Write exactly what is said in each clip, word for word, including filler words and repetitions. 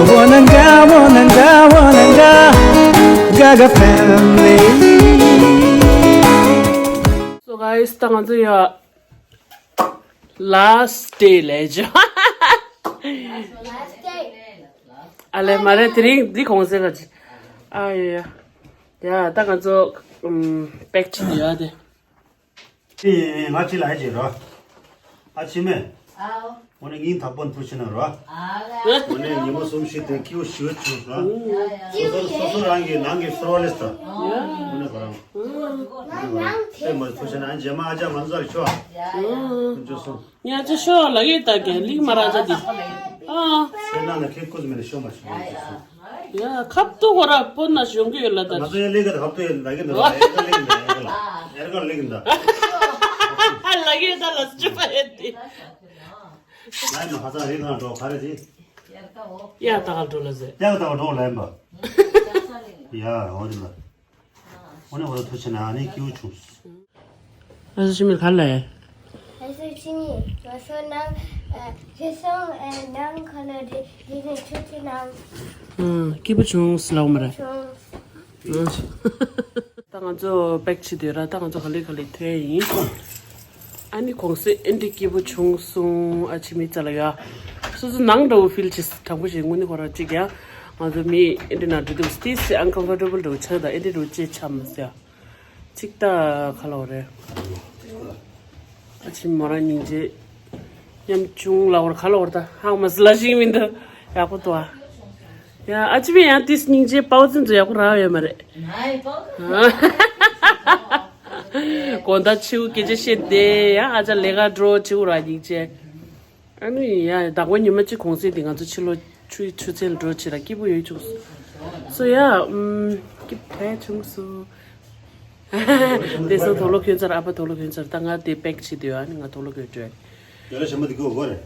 Wananga, wananga, wananga, Gaga family. So guys, ད་ང་ཚོ་ཡ་last day ལས་ཅི། ཨ་ལེ་མ་རེད། དེ་རིང་འདི་གོང་ཟེར་ག་ཅི། ཨ་ཡ་ཡ། ཡ་ད་ང་ཚོ་ཨམ་པེག་བྱེད་དུ་ཡ་དེ། ཨེ་ང་ཅི་ལ་ཨེ་ཅི་རོ། ཨ་ཅི་མེ། འོ་ནི་ཉིན་ཐག་པོ་ཐུག་ཕྱིན་ན་རོ། འོ་ནི་ཉི་མ་གསུམ་བཞི་དེ་ཁྱིའུ་ཞི་བ་བྱུང་རོ། སོ་སོ་སོ་སོ་རང་གི་ནང་གི་སོ་ལེས་ད། འོ་ནི་ཁོ་རང་། ཨེ་མ་ཐུག་ཕྱིན་ན་རྗེས་མ་ཨ་ཅག་ང་ཚོ་ལ་ཁྱོ། ཁྱོ་སོང་། ཉ་ཅི་ཤོ་ལ་གི་ད་གེ་ལིག་མ་ར་ཅ་དི། ཨ། སེ་ན་ན་ཁེ་ཀུ་ཟི་མེ་ནི་ཤོ་མ་ཤོ་མ་ཤོ། ཡ་ཁབ་ཏུ་ཁོ་ར་པོ་ན་ཤོང་གི་ཡོད་ལ་ད། ང་ཚོ་ཡ་ལེ་ག་ད་ཁབ་ཏུ་ཡ་ལ་གི་ད་ཨེར་ཀ་ལེགས་འདུག་ཨེར་ཀ་ལེགས་འདུག་ཨེར་ཀ་ལེགས་འདུག་ལ་ཅི་པ་ཡ་དི། ལ་ཡ་ཧ་ཚང་རི་ཁང་འགྲོ་ག་རེ་དི། ཡ་ད་ག་འགྲོ་ལ་ཟེ། ཡ་ད་ག་འགྲོ་ལ་ཡིན་པ། ཡ་འོ་དི་ལ། འོ་ནི་འོ་ཐུག་ཕྱིན་ན་ཨ་ནི་སྐྱིད་པོ་བྱུང་། ཨ་ཟུ་ཆི་མིར་ག་ལ་ཡ། ཨ་ཟུ་ཆི་མི་ང་ཚོ་ནང་ཨ་ཁེ་སང་ཨ་ནང་ཁ་ལ་རེ་རེ་ནས་ཆུ་ཆུ་ནང་། ཨ་སྐྱིད་པོ་བྱུང་ལའོ་མ་རེད། བྱུང་། ད་ང་ཚོ་པེག་བྱེད་དུས་ར་ད་ང་ཚོ་ག་ལེ་ག་ལེ་ཐོན་ཡིན། ཨ་ནི་གོང་སེ་ཨེ་འདྲི་སྐྱིད་པོ་བྱུང་སོང་། ཨ་ཆི་མི་ཙ་ལ་ཡ། སོ་སོ་ནང་འདྲ་བོ་ཕིལ་བྱེད་དྲང་པོ་ཞིག་དངོས་གནས་ཁོ་རང་གཅིག་ཡ། ང་ཚོ་མི་ཨེ་འདྲི་ན་འགྲོ་དུས་སྟིས་སི་ཨན་ཀམ་ཕོར་ཊེ་བལ་འདྲ་བོ་ཆགས་ད་ཨེ་འདྲི་འདྲ་བོ་ཅེ་ཆ་མ་སེ་ཡ། ཅིག་ད་ཁ་ལོ་རེད། ཨ་ཆི་མོ་རང་སྙིང་རྗེ། ཉམ་ཆུང་ལ་བར་ཁ་ལོ་བར་ད་ཧང་མ་སི་ལ་ཞིག་མི་འདུག་ཡག་པོ་འདུག་ཨ། ཡ་ཨ་ཆི་མི་ཡང་ཏིས་སྙིང་རྗེ་པའོ་ཙིན་ཙུ་ཡག་པོ་རག་ཡོད་མ་རེད། དགོང་དག་ཆིའུ་སྐད་ཆ་བཤད་དེ་ཡ་ཨ་ཅག་ལས་ཀ་འགྲོ་ཆིའུ་ར་སྙིང་རྗེ། ཨ་ནི་ཡ་བདག་པོ་ཉི་མ་གཅིག་གོང་ཚད་དེ་ང་ཚོ་ཕྱི་ལོགས་ཆུའི་ཆུ་ཚན་ལ་འགྲོ་ཆེ་ར་སྐྱིད་པོ་ཡོད་བྱུང་སོང་། སོ་ཡ་ཨུམ་སྐྱིད་པོ་བྱུང་སོང་། དེ་སང་དོག་ལོ་ཁྱོད་ཚར་ཨ་ཕ་དོག་ལོ་ཁྱོད་ཚར་ད་ང་དེ་པེག་བྱེད་དུས་ཨ་ནི་ང་དོག་ལོ་ཁྱོད་བྲོས། ཇོ་ལ་ཞན་པ་དེ་གོ་གོ་རེད།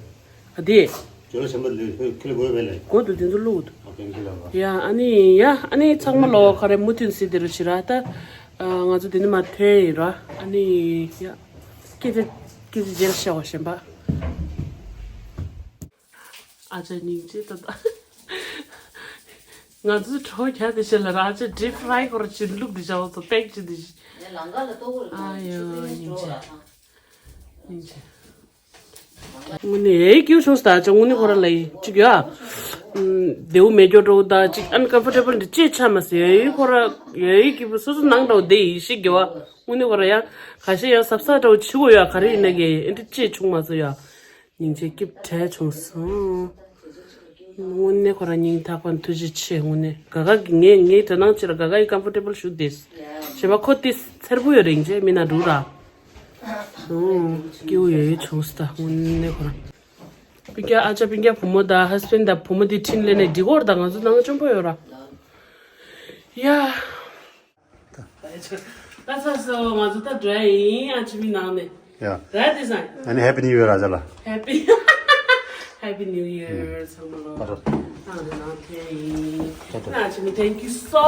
ཨ་དེ། ཇོ་ལ་ཞན་པ་དེ་ཁྱོད་ལ་གོ་བས་ལེ། གོ་དུ་དེ་ཚོ་བླུག་དུ། ཨ་ཕན་ཁྱོད་ལ་བ། ཡ་ཨ་ནི་ཡ་ཨ་ནི་ཚང་མ་ལོ་ག་རེ་མུ་མཐུད་སྲིད་དེ་རུ་བྱེད་ར་ད། ང་ཚོ་དེ་ནི་མ་ཐོན་ཡིན་ར་ཨ་ནི་ཡ། སྐད་ཆ་སྐད་ཆ་རྗེས་ལ་བཤད་བ་ཞན་པ། ཨ་ཅག་སྙིང་རྗེ་ད་ད། ང་ཚོའི་གྲོགས་ཁྱ་དེ་བཤད་ལ་ར་ཨ་ཅག་ཌིབ་ཧྥ་རའི་ཁོ་ར་ཅིག་བླུགས་དེ་བྱ་བ་ཚོ་པེག་ཅིག་དེ་བཞིན། ཨ་ཡོ་སྙིང་རྗེ། སྙིང་རྗེ། དངོས་གནས་ཡའི་སྐྱིད་པོ་བྱུང་སོང་ད་ཨ་ཅག་དངོས་གནས་ཁོ་ར་ལ་ཡི་གཅིག་ཡ། བདེ་བོ་མེད་སྐྱོ་འགྲོ་ད་ཅིག་ཨན་ཀམ་ཕོར་ཊེ་བལ་འདི་ཅེས་ཆ་མ་སེ་ཡའི་ཁོ་ར་ཡའི་སྐྱིད་པོ་སོ་སོ་ནང་འགྲོ་བདེ་ཡི་ཤི་དགེ་བ་དངོས་གནས་ཁོ་ར་ཡ་ཁ་ཤས་ཡ་སབ་སབ་འདྲ་བོ་ཆི་གོ་ཡ་ག་རེ་ཡིན་ན་གི་ཨེ་འདྲ་ཅེས་བྱུང་མ་སོང་ཡ། སྙིང་རྗེ་སྐྱིད་བྲལ་བྱུང་སོང་། དངོས་གནས་ཁོ་རང་སྙིང་ཐག་པ་ནས་ཐུགས་རྗེ་ཆེ་དངོས་གནས་ག་ག་གི་ངས་ངའི་དྲ་སྣང་ཆེ་ལ་ག་ག་ཡི་ཀམ་ཕོར་ཊེ་བལ་ཞུ་དེས། བྱས་པ་ཁོ་དེ་འཚེར་པོ་ཡོད་རེད་སྙིང་རྗེ་མི་ན་འགྲུག་ར། ཨོ། སྐྱིད་པོ་ཡོད་ཡོད་བྱུང་སོང་ད་དངོས་གནས་ཁོ་རང་། སྤུན་ཀྱག་ཨ་ཅག་སྤུན་ཀྱག་བུ་མོ་དང་ཧས་བྷེན་ཌི་དང་བུ་མོ་དེ་འཕྲིན་ལས་ནས་འགྲིག་གོ་ར་ད་ང་ཚོ་ནང་ཆེན་པོ་ཡོད་ར། ཡ། ད་ཚ་སོ་ང་ཚོ་ད་འགྲོ་ཡ་ཡིན་ཨ་ཆི་མི་ནང་ནས། ཡ། ར་དེ་སང་། ཨ་ནི་Happy New Year ཨ་ཅག་ལ། Happy Happy New Year ཚང་མ་ལོ། ཨ་རོ། ཨ་ནི་ནང་ཐེ་ཡིན། ཨ་ཆི་མི་thank you so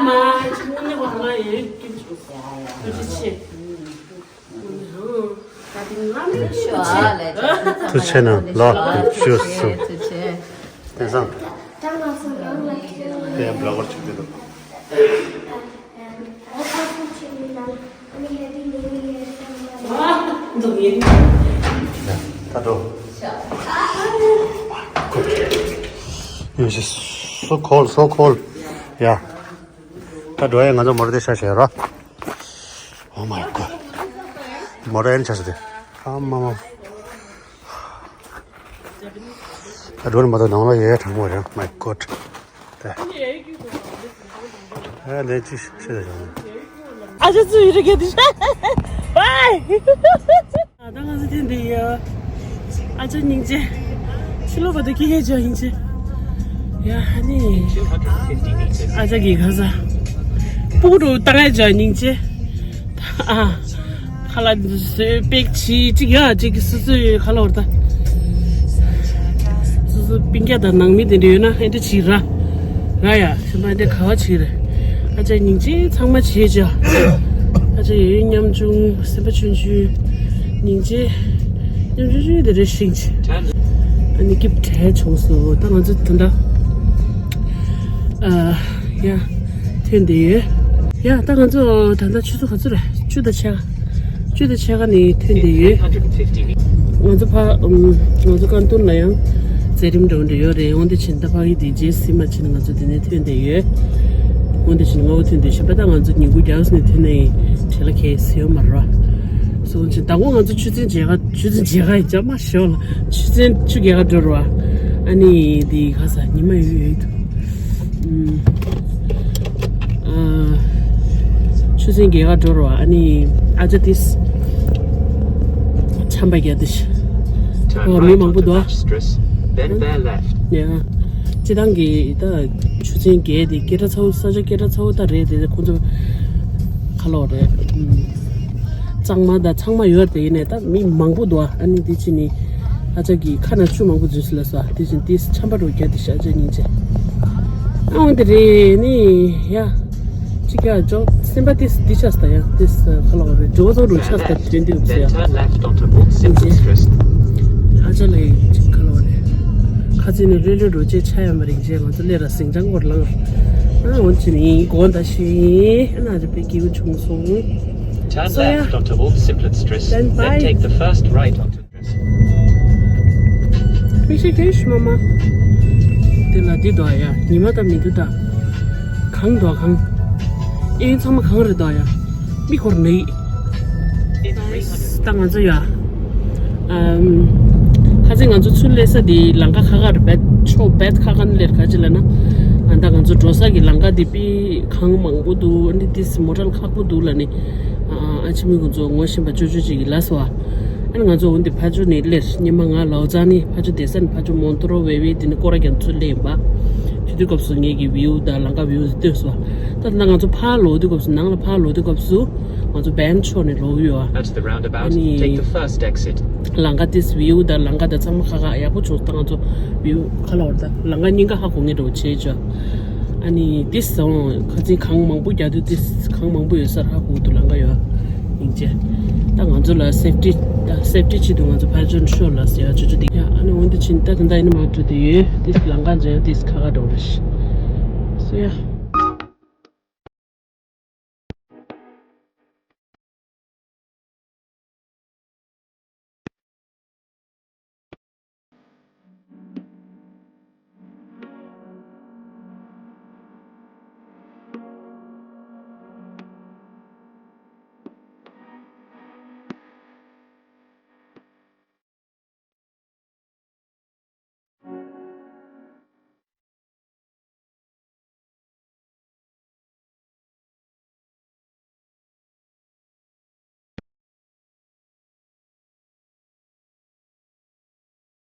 much དངོས་གནས་ཁོ་ང་ཡོད་ཀྱིན་ཆུ་སོ་ཐུགས་རྗེ་ཆེ། ཐུགས་ཆེ་གནང་ལོ། བཞུགས་སུ། དེང་སང་། དེ་ཡང་བླ་གོར་ཆུ་དེ་དང་། ད་འགྲོ། Yes, yes. So cold, so cold. Yeah. ད་འགྲོ་ཡ་ང་ཚོ་མོ་ར་དེ་ཤ་ཤ་ར། Oh my god. མོ་ར་ཨེན་ཆ་ཤ་དེ། ཨ་མ་མ། ད་འགྲོ་ནི་མ་གཏོགས་ནང་ལ་ཡ་ཡ་གྲང་མོ་རེད། My god. ད། ཨ་ལེ་ཅི་ཤེས་ད་བྱུང་། ཨ་ཅག་ཚུ་ཡི་རི་གེ་དི་ཤ། Bye. ད་ང་ཚོ་དེ་འདི་ཡ། ཨ་ཅག་སྙིང་རྗེ། ཕྱི་ལོགས་པ་དུ་ཁྱི་ཁྱི་ཅག་སྙིང་རྗེ། ཡ་ཧ་ནི། ཨ་ཅག་གི་ག་ས། སྤུ་གུ་རུ་བཏང་ཡ་ཅག་སྙིང་རྗེ། ཨ། ཁ་ལག་བཟོས་པེག་བྱས་གཅིག་ཡ་གཅིག་གི་སོ་སོའི་ཁ་ལག་བར་ད། སོ་སོ་སྤུན་ཀྱག་དང་ནང་མི་དེ་འདྲ་ཡོད་ན་ཨེ་འདྲ་བྱེད་ར། ར་ཡ་ཤི་མ་འདྲ་ག་བ་བྱེད་རེད། ཨ་ཅག་སྙིང་རྗེ་ཚང་མ་བྱེད་ཅག་ཨ་ཅག་ཡོད་ཡོད་ཉམ་ཆུང་སེམས་པ་ཆུང་ཆུང་། སྙིང་རྗེ། ཉམ་ཆུང་ཆུང་དེ་རེ་ཤིང་ཆེ། ཨ་ནི་སྐྱིད་བྲལ་བྱུང་སོང་ད་ང་ཚོ་ད་ལྟ། ཨ། ཡ། ཐོན་བསྡད་ཡོད། ཡ། ད་ང་ཚོ་ད་ལྟ་ཆུ་ཚོད་ག་ཚོད་རེད། བཅུ་དང་ཕྱེད་ཀ་བཅུ་དང་ཕྱེད་ཀ་ནས་ཐོན་བསྡད་ཡོད། ང་ཚོ་ཕ། ཨུམ། ང་ཚོ་ཀན་ཏུན་ལ་ཡང་མཛད་རིམ་འདྲ་བོ་འདྲ་ཡོད་རེད། འོན་ཏེ་ཕྱིན་ད་ཕ་གི་དེ་རྗེས་ཟིན་མ་ཕྱིན་ང་ཚོ་དེ་ནས་ཐོན་བསྡད་ཡོད། འོན་ཏེ་ཕྱིན་སྔ་བོ་ཐོན་བསྡད་ཤག་པ། ད་ང་ཚོ་ཉིན་གུང་རྒྱབ་ནས་ཐོན་ནས་བྲེལ་ལ་ཁེལ་ཡོད་མ་རེད་བ། སོང་ཕྱིན་ད་ངོ་ང་ཚོ་ཆུ་ཚོད་བརྒྱད་ཀ་ཆུ་ཚོད་བརྒྱད་ཀ་ཡི་ཅ་མ་ཤོག་ལ་ཆུ་ཚོད་བཅུ་བརྒྱད་ཀ་འགྲོ་རེད་བ། ཨ་ནི་དེ་ག་ས་ཉི་མ་ཡོད་ཡོད་དུ། ཨ། ཆུ་ཚོད་བརྒྱད་ཀ་འགྲོ་རོགས། ཨ་ནི་ཨ་ཅག་དེས་ཆམ་པ་བརྒྱབ་དེ་ཤི། ཨོ། མི་མང་པོ་འདུག་ཨ། ཡ། སྤྱི་བཏང་གི་ད་ཆུ་ཚོད་བརྒྱད་དེ་སྐད་གྲགས་ཚ་བོ། ས་ཆ་སྐད་གྲགས་ཚ་བོ་ད་རེད་དེ། ཁོང་ཚོ་ཁ་ལོག་རེད། གཙང་མ་དང་ཚང་མ་ཡོད་དེ། ཡིན་ནའི་ད་མི་མང་པོ་འདུག་ཨ། ཨ་ནི་དེ་ཕྱིན་ནི་ཨ་ཅག་གི་ཁ་ནང་ཆུ་མང་པོ་འཛུལ་སོང་ལབ་སོང་། དེ་བཞིན་དེས་ཆམ་པ་འདྲ་བོ་བརྒྱབ་དེ་ཤག་ཨ་ཅག་སྙིང་རྗེ། ཨ་འོན་ཏེ་རེད་ནི་ཡ། ཅི་ཀ་ཇོ་སེམས་པ་དེས་འདི་ཆགས་ད་ཡ། དེས་ཁ་ལོག་རེད། ཇོ་ཚོ་རུ་ཆགས་ད་དོན་དུ་ཡོད་ཟེར་ཡ། ཨ་ཅག་ལ་ཡི་ཅིག་ཁ་ལོག་རེད། ཁ་ཚིག་ནི་ལྷོད་ལྷོད་འགྲོ་ཅེས་ཆ་ཡ་མ་རིང་རྗེས་ང་ཚོ་སླེབས་ར་ཟིང་ཅང་སྐོར་ལངས། ཨ་འོན་ཅི་ནི་དགོང་ད་ཤི་ཨ་ན་རེ་པའི་སྐྱིད་པོ་བྱུང་སོང་། Turn left onto Old Simplet Street, then take the first right onto མི་ཤེས་ཁྱོད་ཤི་མ་མ། དེ་ལ་འདི་འདུག་ཡ། ཉི་མ་དང་མི་འདུག་ད། གང་འདུག་གང་། ཨེ་ཚང་མ་གང་རེད་འདུག་ཡ། མི་འཁོར་ནི། ད་ང་ཚོ་ཡ། ཨམ། ཁ་སང་ང་ཚོ་ཚུར་སླེབས་ས་དེ་ལམ་ཁ་ཁག་ཁག་རེད། བེད་ཆོ་བེད་ཁག་ཁག་ནི་ལེར་ག་ཅི་ལ་ན། ཨ་ད་ང་ཚོ་འགྲོ་ས་གི་ལམ་ཁ་དེ་པི་གང་མང་པོ་འདུག་ཨ་ནི་དེ་སི་མོ་ཊ་ཁག་པོ་འདུག་ལ་ནི། ཨ་ཨ་ཕྱི་མི་ཁོང་ཚོ་ངོ་ཤེས་པ་ཅོ་ཅོ་ཅིག་གིས་ལབ་སོང་བ། ཨ་ནི་ང་ཚོ་འོན་ཏེ་ཕ་ཇོ་ནས་སླེབས། སྙེ་མ་ང་ལའོ་ཙཱ་ནི་ཕ་ཇོ་བསྡད་ས་ནི་ཕ་ཇོ་མོན་ཏོ་རོ་ཝེ་ཝེ་དེ་ནི་སྐོར་ར་རྒྱབ་ཚུར་སླེབས་ཡིན་པ། དེ་དུས་སྐབས་སུ་ངེད་ཀྱི་བིའུ་དང་ལམ་ཁ་བིའུ་ལྟོས་སོང་བ། ད་ད་ང་ཚོ་ཕར་ལོག་དུས་སྐབས་སུ་ནང་ལ་ཕར་ལོག་དུས་སྐབས་སུ་ང་ཚོ་བན་ཕྱོགས་ནས་ལོག་ཡོད་བ། At the roundabout, take the first exit. ཨ་ནི་ལམ་ཁ་དེ་བིའུ་དང་ལམ་ཁ་དང་ཚང་མ་ཁག་ཁག་ཡག་པོ་བྱུང་། ད་ང་ཚོ་བིའུ་ཁ་ལོག་ད་ལམ་ཁ་སྙིང་ག་ཧ་གོ་ངེས་འགྲོ་བྱེད་ཅོ། ཨ་ནི་དེ་སོང་ཁ་ཚིག་གང་མང་པོ་རྒྱག་དུས་དེ་གང་མང་པོ་ཡོད་སར་ཧ་གོ་དུ་ལམ་ཁ་ཡོད། ཡིན་ཅེ། ད་ང་ཚོ་ལ་སེབ་ཊི་ད་སེབ་ཊི་ཆེད་དུ་ང་ཚོ་ཕར་ཕྱོགས་ཤོར་ལ་ཟེར་བ་ཆུ་ཆུ་དེ་ཡ། ཨ་ནི་འོན་ཏེ་ཕྱིན་ད་དེ་འདྲ་ཡིན་ན་མ་འགྲོ་དེ་ཡོད་དེ་ལམ་ཁ་འཇལ་དེ་ཁ་ཁ་འགྲོ་རེ་ཤི། སོ་ཡ།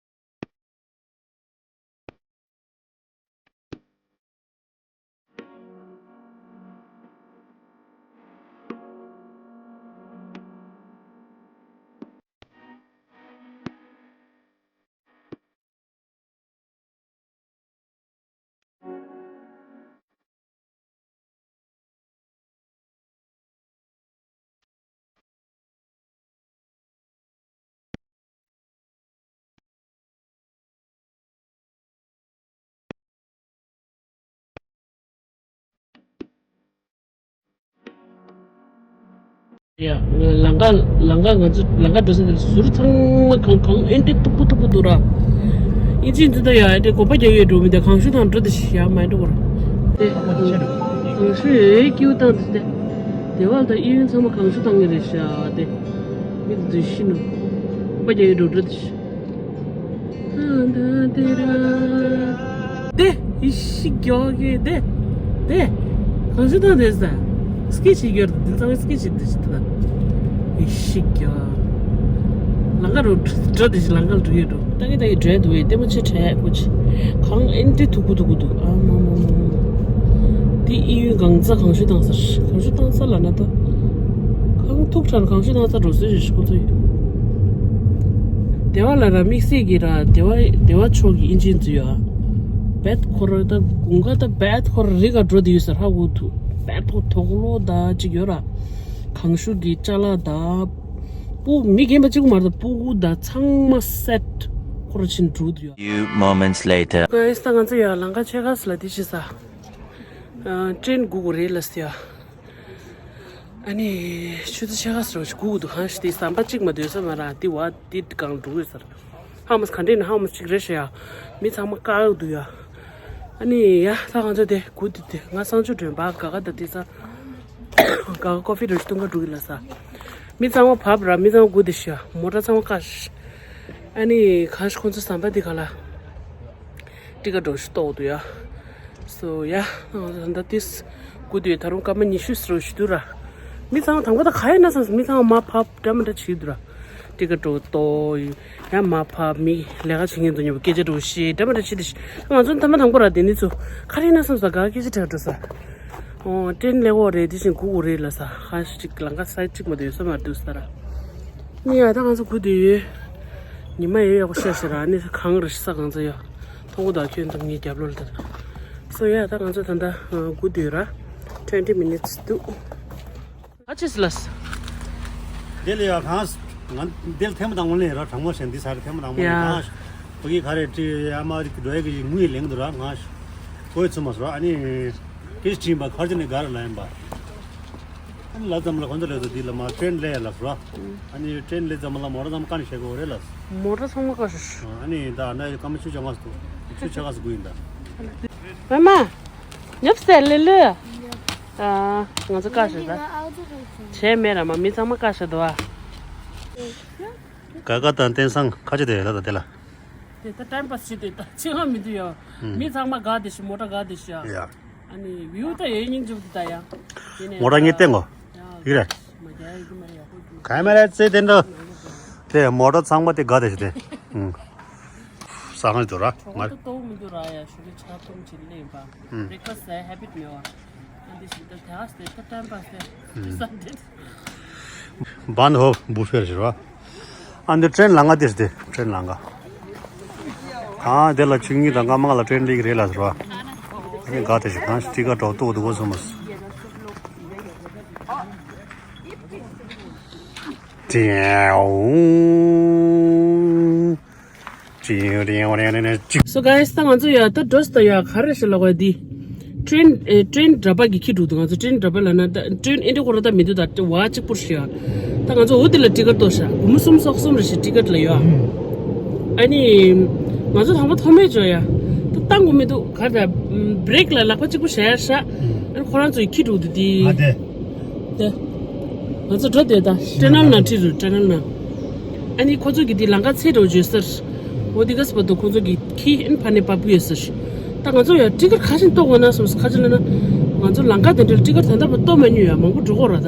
ཡ། ལམ་ཁ་ལམ་ཁ་ང་ཚོ་ལམ་ཁ་འགྲོ་ས་དེ་ཟུར་ཚང་མ་གང་གང་ཨེ་འདྲ་སྟུག་པོ་སྟུག་པོ་འདུག་ར། ཨིན་ཇི་འདི་ད་ཡ་ཨེ་འདྲ་གོམ་པ་རྒྱག་ཡས་འགྲོ་མི་འདུག་གངས་ཤུག་དང་འགྲོ་དེ་ཤི་ཡ་མ་འགྲོ་བར། དེ་གངས་ཤུག་ཡོད་ཀྱིའུ་བཏང་དེ་དེ། དེ་བ་ད་ཨི་ཡོན་ཚང་མ་གངས་ཤུག་བཏང་གི་རེད་ཤ་དེ། མི་འདི་ཤི་ནུ། གོམ་པ་རྒྱག་ཡས་འགྲོ་འགྲོ་དེ་ཤི། དེ་ཡི་ཤི་གྱོ་གི་དེ་དེ་གང་ཞུ་དང་དེ་ས་སྐད་ཆ་གྱོ་དེ་ཚང་མ་སྐད་ཆ་དེ་ཞིག་དེ་ཡི་ཤི་གྱོ། ལང་ཀ་རུ་འགྲོ་དེ་ཞིག་ལང་ཀ་རུ་འགྲོ་ཡོད་འགྲོ། ད་གི་ད་གི་འགྲོ་འདུག་ཡོད་ལྟད་མོ་ཆེ་ཕྲ་ཡག་པོ་ཆེ། གང་ཨེན་ཏི་ཐུག་པོ་ཐུག་པོ་འདུག་ཨ་མ་མ་མ་མ། དེ་ཨི་ཡུན་གང་ཚ་གང་ཞུ་དང་ས་གང་ཞུ་དང་ས་ལ་ན་ད། གང་ཐུག་ཁྲ་གང་ཞུ་དང་ས་འགྲོ་སྲོལ་ཞིག་ཁོ་ཚོ་ཡོད། སྡེ་བ་ལ་ར་དམིགས་བསལ་གྱི་ར་སྡེ་བ་སྡེ་བ་ཕྱོགས་ཀྱི་ཨིན་ཇི་འཛུལ་ཡོད་ཨ། བེད་ཁོ་ར་ད་དགུན་ཁ་ད་བེད་ཁོ་ར་རི་ག་འགྲོ་དེ་ཡོད་ས་ཧ་གོ་ཐུ། བེད་ཁོ་དོག་ལོ་ད་ཅིག་ཡོད་ར། གངས་ཤུག་གི་ཅ་ལག་ད། སྤུ་མི་རྒན་པ་གཅིག་པུ་མ་རེད་ད་སྤུ་གུ་ད་ཚང་མ་སེད་ཁོ་ར་ཕྱིན་འགྲོ་དུ་ཡོད། Few moments later. ག་ཡིས་ད་ང་ཚོ་ཡ་ལང་ཀ་ཆེ་ཁ་སི་ལ་དེ་ཤི་ས། ཨ། ཀྲེན་སྒུག་དགོས་རེད་ལབ་ཟེར་ཡ། ཨ་ནི་ཆུ་ཚོད་ཕྱེད་ཀ་ཙམ་སྒུག་དགོས་འདུག་གང་ཞིག་དེ་ཟམ་པ་གཅིག་མ་སྡོད་ས་མ་རག་དེ་བ་དེ་གང་འགྲོ་གི་ཟེར། ཧ་མ་ག་འདྲས་ནི་ཧ་མ་གཅིག་རེད་ཤག་ཡ། མི་ཚང་མ་བཀག་འདུག་ཡ། ཨ་ནི་ཡ་ད་ང་ཚོ་དེ་སྒུག་དུས་དེ་ང་གསང་སྤྱོད་མགྲོན་པ་ག་ག་ད་དེ་ས། ག་ག་ཀོ་ཕི་འདྲ་ཞིག་འཐུང་ག་འགྲོ་གི་ལབ་ས། མི་ཚང་མ་བབས་ར། མི་ཚང་མ་སྒུག་དེ་ཤག་མོ་ཊ་ཚང་མ་བཀག་ཤག་ཨ་ནི་གང་ཞིག་ཁོང་ཚོ་ཟམ་པ་དེ་ག་ལ། ཊི་ཀེ་ཊི་འདྲ་ཞིག་གཏོང་འདུག་ཡ། སོ་ཡ། ད་ལྟ་ཏིས་སྒུག་དུས་ད་རུང་སྐར་མ་ཉི་ཤུ་ཙམ་ཞིག་འདུག་ར། མི་ཚང་མ་དང་པོ་ད་ག་ཡིན་ན་བསམ་སོང་། མི་ཚང་མ་མར་ཕབ་འདྲ་མི་འདྲ་བྱེད་འདུག་ར། ཊི་ཀེ་ཊི་འདྲ་གཏོང་ཡ་མར་ཕབ། མི་ལས་ཀ་བྱེད་མཁན་དེ་ཚོ་མཉམ་པོ་སྐད་ཆ་འདྲ་བཤད་འདྲ་མི་འདྲ་བྱེད་དེ། ང་ཚོ་ཐ་མ་དང་པོ་ར་དེ་ནི་ཚོ་ག་རེ་ཡིན་ན་བསམ་སོང་། ག་སྐད་ཆ་དྲིས་འགྲོ་ས། ཨོ་ཀྲེན་སླེབས་ཡོད་རེད། དེ་བཞིན་སྒུག་དགོས་རེད་ལབ་ས། ཧ་ཞིག་ལམ་ཁ་སའིཌ་གཅིག་མ་གཏོགས་ཡོད་ས་མ་རེད་འདུག་ས་ར། ནི་ཡ་ད་ང་ཚོ་སྒུག་བསྡད་ཡོད། ཉི་མ་ཡོད་ཡག་པོ་ཤར་ཤར་ར། ནི་གངས་རི་ས་གངས་རི་ཡ། མཐོང་གི་འདུག་ཁྱོད་ད་ངའི་རྒྱབ་ལོགས་ལ་ད། སོ་ཡ་ད་ང་ཚོ་ད་ལྟ་སྒུག་བསྡད་ཡོད་ར། twenty minutes འདུག་ཨ་ཅེས་ལས། འདི་ལ་ཡ་གངས། ང་འདི་ལ་ཐེངས་མ་དང་པོ་ལ་ཡིན་ར། གྲང་མོ་ཞིག་འདི་ས་ར་ཐེངས་མ་དང་པོ་ལ་ཡ། གངས། བོད་ཀྱི་ག་རེ་བྲིས་ཡ་མ་རིག་འགྲོ་ཡ་གི་ངུ་ཡི་ལེང་འདུག་ར། གངས་གོས་ཚུད་མ་སོང་ར། ཨ་ནི་སྐད་ཆ་དྲིས་པ་ཁར་ཅི་ནས་ག་རེ་ལབ་ཡིན་པ། ཨ་ནི་ལབ་ཙམ་ལ་ཁོང་ཚོ་ལབ་དུས་འདི་ལ་མ་ཀྲེན་སླེབས་ལབ་ར། ཨ་ནི་ཀྲེན་སླེབས་ཙམ་ལ་མོ་ཊ་ཚང་མ་བཀག་ནས་བཞག་དགོས་རེད་ལབ། མོ་ཊ་ཚང་མ་བཀག་ཤག་ཨ་ནི་ད་ན་སྐར་མ་བཅུ་ཆ་ང་སུ་བཅུ་ཆ་ང་སུ་དགོས་ཡིན་ད། ཨ་མ། ཉབ་སེ་ལེ་ལེ། ཨ། ང་ཚོ་བཀག་ཤག་ད། བྱས་མེད་ར་མ། མི་ཚང་མ་བཀག་ཤག་འདུག་ཨ། ག་ག་དང་བསྟན་སང་ཁ་ཆེ་དེ་ལ་ད་དེ་ལ། དེ་ད་ཊའིམ་པཱས་བྱེད་དེ་ད་ཅི་ཧ་མི་འདུག་ཡ། ཨུམ། མི་ཚང་མ་དགའ་བསྡད་ཤག་མོ་ཊ་དགའ་བསྡད་ཤག་ཡ། ཨ་ནི་བིའུ་ད་ཡོད་སྙིང་རྗེ་པོ་འདུག་ད་ཡ། དེ་ནས་མོ་ཊ་ངས་བསྟན་གོ། ཡ། ཡིག་རེད། མ་རྒྱག་ཡ་ཡིག་མ་རེད་ཡ། ཁོ་ག་མེ་ར་ཙེ་དེ་འདྲ། དེ་མོ་ཊ་ཚང་མ་དེ་དགའ་བསྡད་ཤག་དེ། ཨུམ། ས་ཁང་དུ་ར་གྲོགས་མ་པོ་ད་ལྟོགས་མི་འདུག་ར་ཡ། ཞོགས་ཀས་ཆ་ཚང་བྱེད་ལེན་པ། ཨུམ། བྷི་རེག་ཕ་སི་ཟ་ཡ་ཧེ་བིཊ་མེད་པ། ཨ་འདི་ཞིག་ད་དེ་ཨ་སྟེ་ད་ཊའིམ་པཱས་ཟེར། ཨུམ། ས་འདི། བཱན་ཧོབ་བུ་ཕེར་ཟེར་བ། ཨ་འདི་ཀྲེན་ལམ་ཁ་དེ་རེད་དེ། ཀྲེན་ལམ་ཁ། གང་དེ་ལ་ཆིག་ཉིས་དང་སྐར་མ་ལྔ་ལ་ཀྲེན་སླེབས་ཀྱི་རེད་ལབ་ཟེར་བ། ཨ་ནི་ག་དེ་ཞིག་གང་ཞིག་ཊི་ཀེ་ཊི་འདྲ་བོ་འདུག་གོ་སོང་མ་སོང་། ཀྲེན། ཀྲེན། ཀྲེན། ཀྲེན། ཀྲེན། ཀྲེན། སོ་གྷའི་སི། ད་ང་ཚོ་ཡ་ད་འགྲོ་སྟེ་ཡ་ག་རེ་ཞིག་ལབ་དགོས་འདི། ཀྲེན། ཨེ། ཀྲེན་འདྲ་པོ་གི་ཁྱི་འདུག་ད་ང་ཚོ་ཀྲེན་འདྲ་པོ་ལབ་ན་ད་ཀྲེན་ཨེ་འདྲ་ཁོ་ར་ད་མི་འདུག་ད་བ་གཅིག་པུ་ཞིག་ཡ། ད་ང་ཚོ་འོ་དེ་ལ་ཊི་ཀེ་ཊི་གཏོང་ཤག་སྒོར་མོ་སུམ་སོ་གསུམ་རེ་ཞིག་ཊི་ཀེ་ཊི་ལ་ཡོད་ཨ། ཨ་ནི། ང་ཚོ་དང་པོ་མཐོང་མེད་བྱོས་ཡ། ད་བཏང་དགོས་མི་འདུག་ག་རེ་ད། བྷི་རེག་ལ་ལག་པ་གཅིག་པུ་བཞག་ཡ་ཤག་ཨ་ནི་ཁོ་རང་ཚོའི་ཁྱི་འདུག་འདི་འདི། ཨ་དེ། དེ། ང་ཚོ་འགྲོ་དེ་ད་ཊ་ནལ་ནང་ཁྲིད་རུ་ཊ་ནལ་ནང་། ཨ་ནི་ཁོ་ཚོ་གི་དེ་ལམ་ཁ་ཚད་འགྲོ་བརྗོད་ཟེར། འོ་དེ་ག་སི་བར་དུ་ཁོ་ཚོ་གི་ཁྱི་ཨིན་ཕ་ནས་བབས་ཡོད་ཟེར། ད་ང་ཚོ་ཡ་ཊི་ཀེ་ཊི་ག་ཤིན་གཏོང་དགོས་ན་སོམས་ཁ་ཅིག་ལ་ན། ང་ཚོ་ལམ་ཁ་དེ་འདྲ་ཊི་ཀེ་ཊི་ད་ལྟ་བར་གཏོང་མ་མྱོང་ཡ་མང་པོ་འགྲོ་གོ་ར་ད།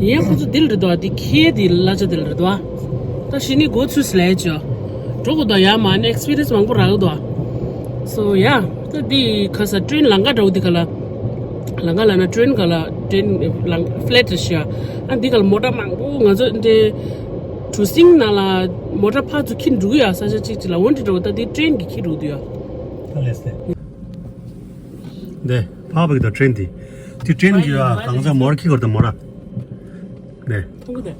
ཡིན་ཡང་ཁོ་ཚོ་དེ་ལ་རེད་དོ་ཨ། དེ་ཁྱི་དེ་གླ་ཆ་དེ་ལ་རེད་དོ་ཨ། ད་ཤི་ནི་གོ་ཚུལ་སླེབས་ཅོ། འགྲོ་གོ་དོ་ཡ་མ་ནི་ཨེག་སི་པི་རི་ཡན་སི་མང་པོ་རག་གི་དོ་ཨ། སོ་ཡ། ད་འདི་ཁ་ས་ཀྲེན་ལམ་ཁ་འདྲ་བོ་འདི་ག་ལ། ལམ་ཁ་ལ་ན་ཀྲེན་ག་ལ་ཀྲེན་ལམ་ཕ་ལེཊ་ཤ། ཨ་འདི་ག་ལ་མོ་ཊ་མང་པོ་ང་ཚོ་འདི་གྲུ་གཟིངས་ནང་ལ་མོ་ཊ་ཕར་ཚུར་ཁྱི་འགྲོ་གི་ཡ་ས་ཆ་གཅིག་གཅིག་ལ་འོན་ཏེ་འགྲོ་ད་འདི་ཀྲེན་གི་ཁྱི་འགྲོ་འདུག་ཡ། ད་ལེ་སེ། འདི་ཕར་བ་གི་དོ་ཀྲེན་འདི། འདི་ཀྲེན་གི་ཡ་གང་ཚ་མོ་ཊ་ཁྱི་གོར་དོ་མོ་ཊ། འདི། མཐོང་གི་འདུག་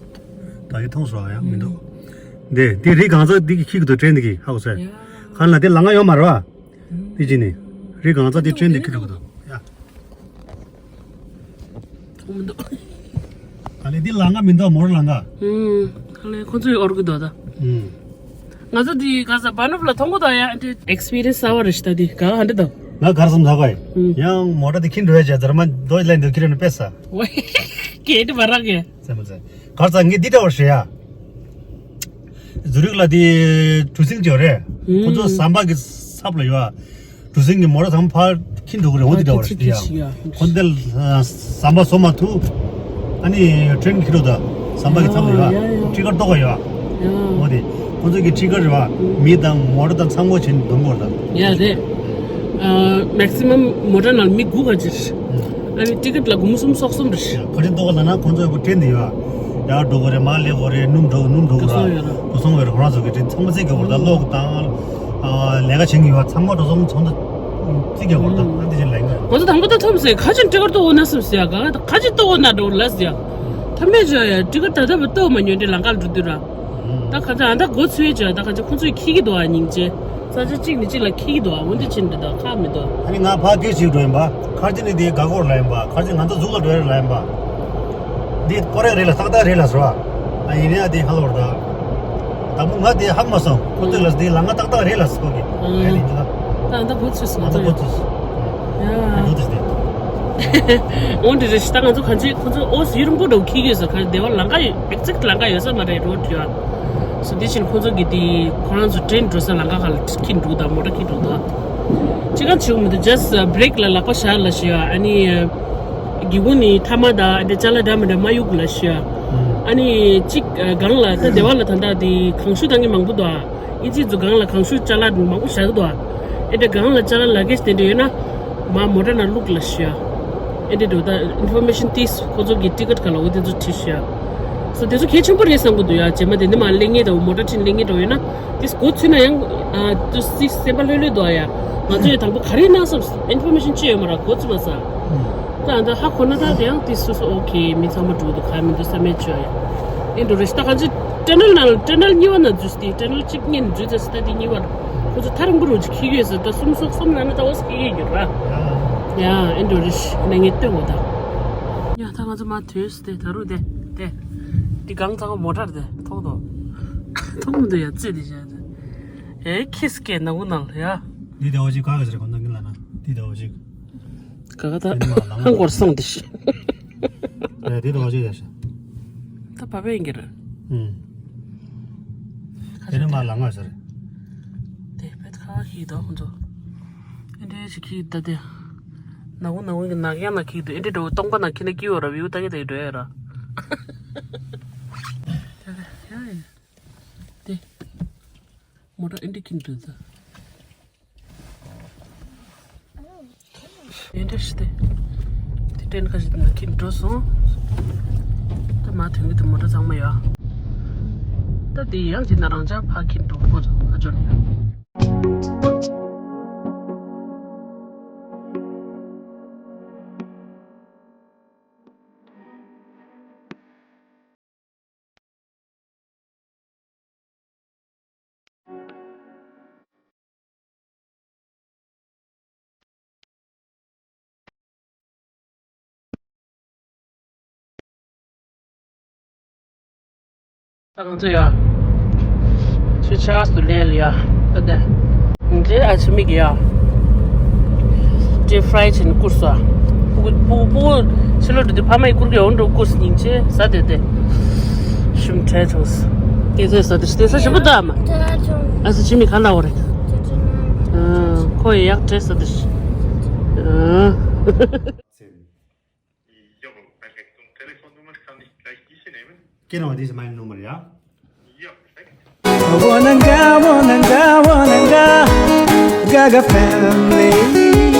ད་གི་མཐོང་སོང་ཡ་མི་འདུག་འདི་འདི་རི་གང་ཚ་འདི་གི་ཁྱི་གི་དོ་ཀྲེན་འདི་གི་ཧ་གོ་སོང་ཡ། གང་ལ་འདི་ལམ་ཁ་ཡོད་མ་རེད་བ། དེ་ཅི་ནི། རི་གང་ཚ་དེ་ཀྲེན་དེ་ཁི་རུ་གི་འདུག་ཡ། མཐོང་མི་འདུག་ད་ནི་འདི་ལམ་ཁ་མི་འདུག་མོ་ཊ་ལམ་ཁ། ཨུམ། ཁ་ལས་ཁོ་ཚོས་ཨོར་གི་འདུག་ད། ཨུམ། ང་ཚོ་འདི་ག་ས་བ་ནུབ་ལ་མཐོང་གི་འདུག་ཡ། འདི་ཨེག་སི་པི་རི་ཡན་སི་གསར་པ་རེད་ཤག་ད་འདི་ག་ག་འདྲ་འདུག་ང་གར་སོང་ད་གོ་ཡ། ཨུམ། ཡང་མོ་ཊ་དེ་ཁྱི་འགྲོ་ཡ་ཅ་ཛར་མ་འདོད་ལན་འདོད་ཁྱི་རེ་ནི་པེ་ས། ཝེ། གེ་དེ་བ་རག་གེ། ཙེ་མོ་ཙེ། གར་ཙ་ངས་འདི་འདྲ་བར་ཞེ་ཡ། ཛུ་རིག་ལ་དེ་གྲུ་གཟིངས་ཅིག་ཡོད་རེད། ཁོ་ཚོ་ཟམ་པ་གི་ཚབ་ལ་ཡོད་ཨ། གྲུ་གཟིངས་ཀྱི་མོ་ཊ་ཚང་མ་ཕར་ཁྱི་འགྲོ་གི་རེད། འོ་འདི་འདྲ་བར་ཞེ་ཡ། ཁོ་འདི་ལ་ཟམ་པ་བཟོ་མ་ཐུབ། ཨ་ནི་ཀྲེན་ཁྱི་རོ་ད་ཟམ་པ་གི་ཚབ་ལ་ཡོད་ཨ། ཊི་ཀེ་ཊི་གཏོང་ག་ཡོད་ཨ། འོ་དེ་ཁོ་ཚོ་གི་ཊི་ཀེ་ཊི་རེད་བ། མི་དང་མོ་ཊ་དང་ཚང་མ་བྱིན་འདུག་གོ་ད། ཡ་རེད། མེག་སི་མམ་མོ་ཊ་ནང་མི་དགུ་ག་ཅིག་ཨ་ནི་ཊི་ཀེ་ཊི་ལ་སྒོར་མོ་སུམ་སོ་གསུམ་རེད། ཁ་ཆེ་ཏོག་ལ་ན་ཁོང་ཚོ་ཡག་པོ་ཀྲེན་དེ་ཡོད། ཡར་འགྲོ་དགོས་རེད། མར་སླེབས་དགོས་རེད། སྣུམ་འགྲོ་སྣུམ་འགྲོ་དགོས་ར། སྒོ་སོང་བས་ར་ཁོ་རང་ཚོ་གི་ཀྲེན་ཚང་མ་རྩིས་དགོས་ར། ད་གློག་དང་ལས་ཀ་བྱེད་མཁན་ཡོད་ཚང་མ་འགྲོ་སོང་ཚོང་ད་རྩིས་དགོས་ར། ད་ཨ་འདི་བཞིན་ལས་ཀ་ང་ཚོ་དང་པོ་ད་ཐོམ་སེ་ཁ་ཆེན་ཊི་ཀེ་ཊི་ཏོག་ན་སུམ་སེ་ཡ་ག་ད་ཁ་ཆེན་ཏོག་ན་འགྲོ་ལ་སེ་ཡ། ཐ་མེད་ཅོ་ཡ་ཊི་ཀེ་ཊི་ད་ལྟ་བ་ཏོག་མ་ཉོས་འདི་ལམ་ཁ་ལ་འགྲོ་དུས་ར། ད་ཁ་ཆེན་ཨ་ད་སྒོ་ཚུད་ཅོ་ཡ་ད་ཁ་ཆེན་ཁོང་ཚོས་ཁྱི་གི་འདུག་ཨ་སྙིང་རྗེ། ས་ཆ་གཅིག་ནས་གཅིག་ལ་ཁྱི་གི་འདུག་ཨ། འོན་ཏེ་ཕྱིན་འདི་དང་ཁག་མི་འདུག་ཨ་ནི་ང་ཕ་སྐད་ཅིག་འགྲོ་ཡིན་པ། ཁར་ཅི་ནི་དེ་ག་གོར་ལ་ཡིན་པ། ཁར་ཅི་ང་ཚོ་གཟུགས་ལ་འགྲོ་ཡ་ལ་ཡིན་པ། འདི་ཀོ་རེ་རེད་ལ་ཏག་ཏག་རེད་ལ་ཟེར་བ། ཨ་ཡིན་ཡ་དེ་ཧ་ལོར་ད། དང་པོ་ང་དེ་ཧ་མ་སོང་། ཁོ་ཚོས་ལ་དེ་ལ་ང་ཏག་ཏག་རེད་ལ་ཟེར་གི། ཨ་ཡིན་ད། ད་ད་གོ་ཚུལ་སོང་ང་ད་གོ་ཚུལ་སོང་། ཡ། འོན་ཏེ་རེ་ཞིག་ད་ང་ཚོ་ག་ཚོད་ཁོ་ཚོ་ཨོ་ཟི་རིང་པོ་འགྲོ་ཁི་གི་ཟེར། ག་དེ་བ་ལང་ཀ་ཡོད། ཨེག་ཛེག་ལང་ཀ་ཡོད་ས་མ་རེད། རོ་ཌི་ཡ། སོ་དེ་བཞིན་ཁོ་ཚོ་གི་དེ་ཁོ་རང་ཚོ་ཏྲེན་འགྲོ་ས་ལང་ཀ་ཁ་ལ་ཁི་འགྲོ་ད་མོ་ཊ་ཁི་འགྲོ་ད། ཅི་ག་བྱེད་མི་འདུག just break ལ་ལག་པ་བཞག་ལ་ཤི་ཡ། ཨ་ནི་སྒེའུ་ཁུང་ནི་ཐ་མ་ད་ཨ་འདྲ་ཅ་ལག་འདྲ་མི་འདྲ་མ་གཡུག་ལ་ཤི་ཡ། ཨ་ནི་གཅིག་སྒང་ལ་ད་དེ་བ་ལ་ད་ད་དེ་གང་ཤུ་ད་ངས་མང་པོ་འདུག་ཨ་ཨི་ཅི་ཚོ་སྒང་ལ་གང་ཤུ་ཅ་ལག་མང་པོ་བཞག་འདུག་ཨ་འདྲ་སྒང་ལ་ཅ་ལག་ལ་གེ་ཤི་དེ་འདྲ་ཡོད་ན་མ་མོ་ཊ་ནང་བླུག་ལ་ཤི་ཡ། ཨ་འདྲ་འགྲོ་ད་ཨིན་ཕོར་མེ་ཤན་ཏིས་ཁོ་ཚོ་གི་ཊི་ཀེཊ་ག་ལ་འོ་དེ་ཚོ་བྲིས་ཤི་ཡ། སོ་དེ་ཚོ་གལ་ཆེན་པོ་རེད་བསམ་གི་འདུག་ཡ། རྗེས་མ་དེ་འདི་མ་གླེང་ངེས་འདྲ་བོ་མོ་ཊ་ཁྲིད་གླེང་ངེས་འདྲ་བོ་ཡོད་ན། དེ་འགོ་ཚུགས་ན་ཡང་ཨ་དུ་སི་སེམས་པ་ལྷོད་ལྷོད་འདུག་ཡ། ང་ཚོ་ཡང་དང་པོ་ག་རེ་གནང་བསམ་ཨིན་ཕོར་མེ་ཤན་ཅི་ཡོད་མ་ར་འགོ་ཚུགས་མ་ས། ད་ཨ་ད་ཧ་གོ་ན་ད་དེ་ཡང་དེ་སོ་སོ་ཨོ་ཁེ་མི་ཚང་མ་འགྲོ་འདུག་ག་མི་འདུག་བསམ་མེད་ཅོ་ཡ། ཨིན་འགྲོ་རེ་ཞིག་ད་ག་ཚོད་ཊ་ནལ་ནང་ལ་ཊ་ནལ་གཉིས་པ་ན་འཛུལ་སྟེ་ཊ་ནལ་གཅིག་གཉིས་འཛུལ་ཚར་སི་ད་དེ་གཉིས་པ་ཁོ་ཚོ་ཐག་རིང་པོ་རུ་ཅིག་ཁི་ཡོད་ས་ད་གསུམ་སོགས་གསུམ་ན་ན་ད་འོ་སི་ཁི་ཡོད་ར། ཡ་ཨིན་འགྲོ་རེ་ཞིག་ན་ངས་ལྟོས་འོ་ད། ཡ་ད་ང་ཚོ་མ་ཐོན་སྟེ་ད་རུང་དེ་དེ་དེ་གང་ཚང་མོ་ཊ་དེ་མཐོང་དོ། མཐོང་མི་འདུག་ཡ་རྩེ་དེ་བྱས་ཏེ། ཨེ་ཁིས་ཀེ་ནག་པོ་ནང་ལ་ཡ། འདི་ཟླ་བ་གཅིག་ག་ག་ཟེར་གོ་ནང་གི་ལ་ན་འདི་ཟླ་བ་གཅིག་ག་ག་ད་ཧང་གོར་སོང་དེ་ཤི། ཨེ་འདི་ཟླ་བ་གཅིག་ཡ་ཤ། ད་བ་བས་འགྱུར། ཨུམ། དེ་ནི་མ་ལ་ང་ཟེར། དེ་བེད་ཁ་ཁིས་དོ་ཁོང་ཚོ། ཨེ་འདྲས་ཤིག་ཁིས་ད་དེ། ནག་པོ་ནག་པོ་གི་ནག་ཡང་ན་ཁིག་འདུག་ཨེ་འདྲ་འགྲོ་སྟོང་པ་ན་ཁྱི་ན་སྐྱིད་འོ་ར་བིའུ་ལྟ་གི་དེ་འགྲོ་ཡ་ར། དེ་མོ་ཊ་ཨེ་འདྲ་ཁྱི་འདུག་ད། ཨེ་འདྲ་ཞིག་དེ། དེ་ཏྲེན་ཁ་ཞིག་ན་ཁྱི་འགྲོ་སོང་། ད་མ་ཐོན་གི་དེ་མོ་ཊ་ཚང་མ་ཡོད། ད་དེ་ཡང་ཅི་ན་རང་ཅག་ཕ་ཁྱི་འགྲོ་ཁོ་ཚོ་ཨ་ཅོ་ནི་ཡོད། ད་ང་ཚོ་ཡ། ཆུ་ཆགས་སུ་ལེན་ལ་ཡ། ད་ལྟ། ངས་ཨ་ཆུ་མིག་ཡ། ཅེ་ཕ་རའི་ཆེན་བསྐུར་སོ། སྤུ་གུ་སྤུ་གུ་ཕྱི་ལོ་འགྲོ་དུས་ཕ་མ་ཡི་བསྐུར་གི་འོང་འགྲོ་བསྐུར་སྙིང་རྗེ་ཟ་དེ་དེ། ཤུམ་ཁྲལ་བྱུང་སོ། དེ་ཚོས་ཟ་དེ་དེ་ས་ཞིམ་པོ་ད་མ། ཨ་ས་ཆུ་མིག་ག་ལ་འོ་རེད། ཁོ་ཡི་ཡག་བྲེས་ས་དེ། Ja, aber perfekt. Und Telefonnummer kann ich gleich diese nehmen? Genau, diese meine Nummer, ja? Ja, perfekt. Wananga, wananga, wananga, Gaga family.